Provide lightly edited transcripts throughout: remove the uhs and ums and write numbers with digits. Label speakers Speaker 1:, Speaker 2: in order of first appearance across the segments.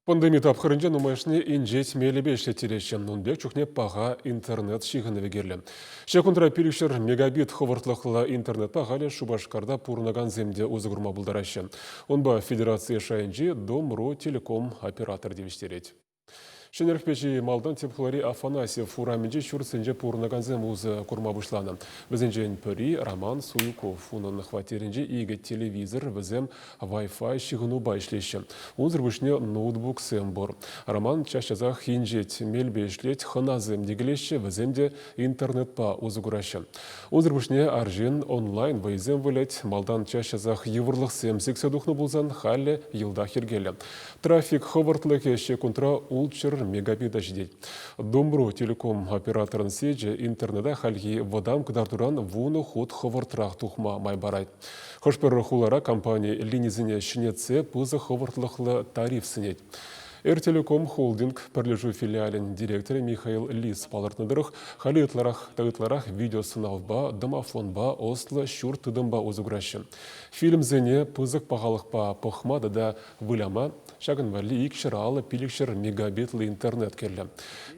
Speaker 1: Пандеми тапхӑрӗнче нумайӑшне инҫет мелӗпе ӗҫлеттереҫҫӗ. Ун пек чухне паха интернет ҫыхӑнӑвӗ кирлӗ. Ҫак кунра 500 мегабит хӑвӑртлӑхлӑ интернетпа халӗ Шупашкарта пурӑнакансем те усӑ курма пултараҫҫӗ. Унпа федераци шайӗнчи Дом.ру телеком оператор тивӗҫтерет. Ҫӗнӗлӗхпе чи малтан тӗп хулари Афанасьев урамӗнчи ҫуртсенче пурӑнакансем усӑ курма пуҫланӑ. Вӗсенчен пӗри Роман Суюков. Унӑн хваттерӗнче икӗ телевизор, вӗсем Wi-Fi ҫыхӑнупа ӗҫлеҫҫӗ. Унсӑр пуҫне ноутбуксем пур. Роман час-часах инҫет мелпе ӗҫлет, хӑнасем те килеҫҫӗ, вӗсем те интернетпа усӑ кураҫҫӗ. Унсӑр пуҫне арҫын онлайн вӑйӑсем вылять. Малтан час-часах йывӑрлӑхсем сиксе тухнӑ пулсан халӗ йӑлтах йӗркеллӗ. Трафик хӑвӑртлӑхӗ ҫеккунтра ултҫӗр мегабита ҫитет. Домру телеком операторӑн сечӗ интернета хальхи вӑтам кӑтартуран 10 хут хӑвӑртрах тухма май парать. Хӑш-пӗр хулара компани линисене ҫӗнетсе пысӑк хӑвӑртлӑхлӑ тариф сӗнет. Эртелеком холдинг пӗрлешӳ филиалӗн директорӗ Михаил Лис палӑртнӑ тӑрӑх, халӗ ытларах та ытларах видеосӑнавпа, домофонпа, ӑслӑ ҫурт тытӑмпа усӑ кураҫҫӗ. Фильмсене пысӑк пахалӑхпа пӑхма тата выляма ҫакӑн валли 250 500 мегабитлӑ интернет кирлӗ.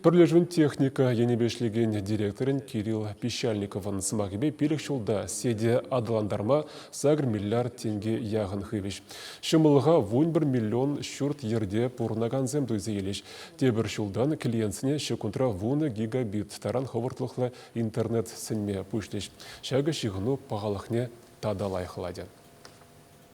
Speaker 1: Пӗрлешӳн техника енӗпе ӗҫлекен директорӗн Кирилл Пищальниковӑн сӑмахӗпе пилӗк ҫулта сете аталантарма 8 миллиард тенкӗ яхӑн хывӗҫ. Ҫӑмӑллӑха 11 миллион ҫурт-йӗрте пурӑнакансем туйса илӗҫ. Тепӗр ҫултан клиентсене ҫеккунтра 10 гигабит таран хӑвӑртлӑхлӑ интернет сӗнме пуҫлӗҫ. Ҫакӑ ҫыхӑну пахалӑхне тата лайӑхлатӗ.